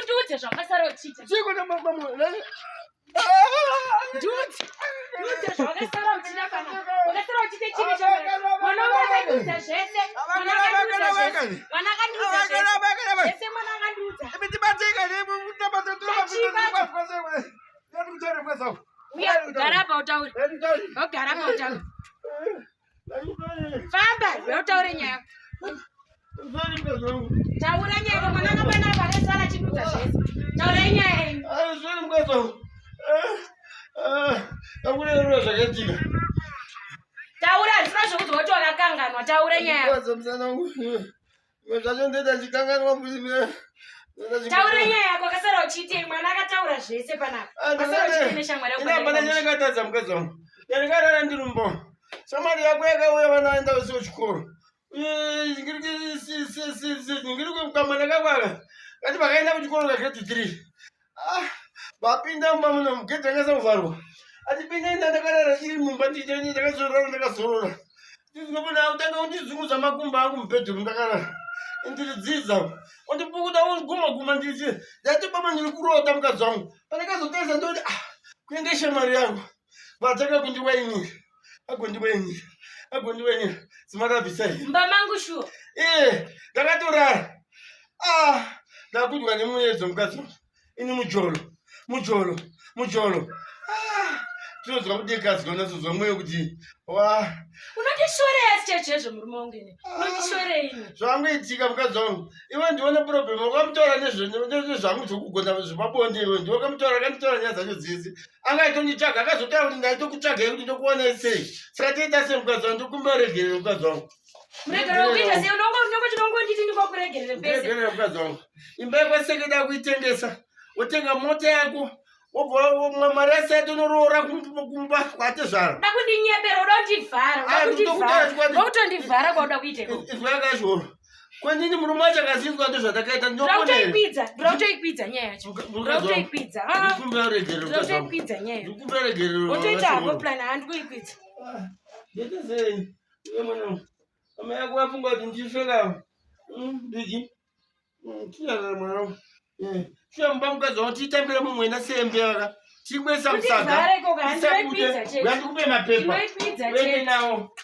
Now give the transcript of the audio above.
Ndiudze zvakasara uchiita. Chiko na mama mwana. Ndiudze. Ndiudze zvakasara uchiita kana. Wakasara uchiita chii chemwana? Mwana wangu akandiudza zvese. Mwana akandiudza zvese. Mwana akandiudza zvese. Zvese mwana akandiudza. Uya gara apa utaure. Ogara apa utaure. Famba, uya utaure nyaya. Taura nyaya yako mwana akapana apa akasara achidiudza zvese. Taurai nyaya yenyu. Zvakaitika. Taura handisina zvekudzwa kuti wakakanganwa. Taura nyaya yako. Zvacho ndoita chikanganwa futi. Taura nyaya yako akasara uchiitei mwana akataura zvese panapa. Akasara uchiitei neshamwari yako. Ina hapana chandakatadza mukadzi wangu. Ndakarara ndiri mumba. Shamwari yako yakauya vana vaenda vese kuchikoro. Ndiri kamwana kako aka. Kati vakaenda kuchikoro ka grade 3. Ah, vapinda mumba muno mugedhi ranga sakuvharwa. Atipinda inda ndakarara iri mumba ndakazorora ndakazorora. Ndinobona utanga undizunguza makumbo angu mubedroom ndakarara. Ndiridzidza. Undipukuta uguma guma nditi ndati baba ndiri kurota mukadzi wangu. Pandakazotarisa ndoti ah kuende shamwari yangu. Vatanga kundiwainira. Agondiwainira. Agondiwainira. Zimarabisa here. Mumba mangu shuwa. Eh, ndakatorara. Ah, ndakudwa nemuyedzo mukadzi wangu. Ini mujolo, mujolo, mujolo. Ah, tinozwa kudekadzwa unozozwa mwoyo kuti wa Unondishorei asi chaizvo murume wangu ini. Unondishorei ini. zvangoitika mukadzi wangu. Iwe ndione problem wakamutora nezvangu zvekugona zvepabonde iwe ndiwe wakamutora akanditora nyaya dzacho dzese. Angaitonditsvaga akazotaura kuti ndaitokutsvagai kuti ndokuonai sei. Saka toita sei mukadzi wangu ndokumbira regerero mukadzi wangu. Muregerero kuita sei unongo unongo chinongonditi ndingokuregerere pese. Regerero mukadzi wangu. Imba yako sekeda kuitengesa. Wotenga mota yako. Wobva mari yasati unoroora kumba kwatezvara. Uda kundinyepera uda kundivhara uda Ah, kundivhara. ndokutaura Uda kutondivhara kwauda kuita ikoko. Izwi akazviona. Kwenini murume wacho akazinzwa ndozvatakaita Ndoda ndokonera. kutoikwidza, ndoda kutoikwidza nyaya yacho. Ndoda kutoikwidza. Ah, Ndikumbira regerero ndoda mukadzi wangu. kutoikwidza nyaya. Ndikumbira regerero. Wotoita hako plan handikuikwidza. Ndoita sei? Iwe mwana wangu. Amai yako vafunga kuti ndife ka. Ndiji. Tinyarara mwana wangu. Shuwa mumba mukadzi wangu tiitambira mumwena sembe aka. Tikwesa musaga. Kundivhara ikoko handinoikwidza chete. Uyandikupe mapepa. Ndinoikwidza Uende chete. nawo.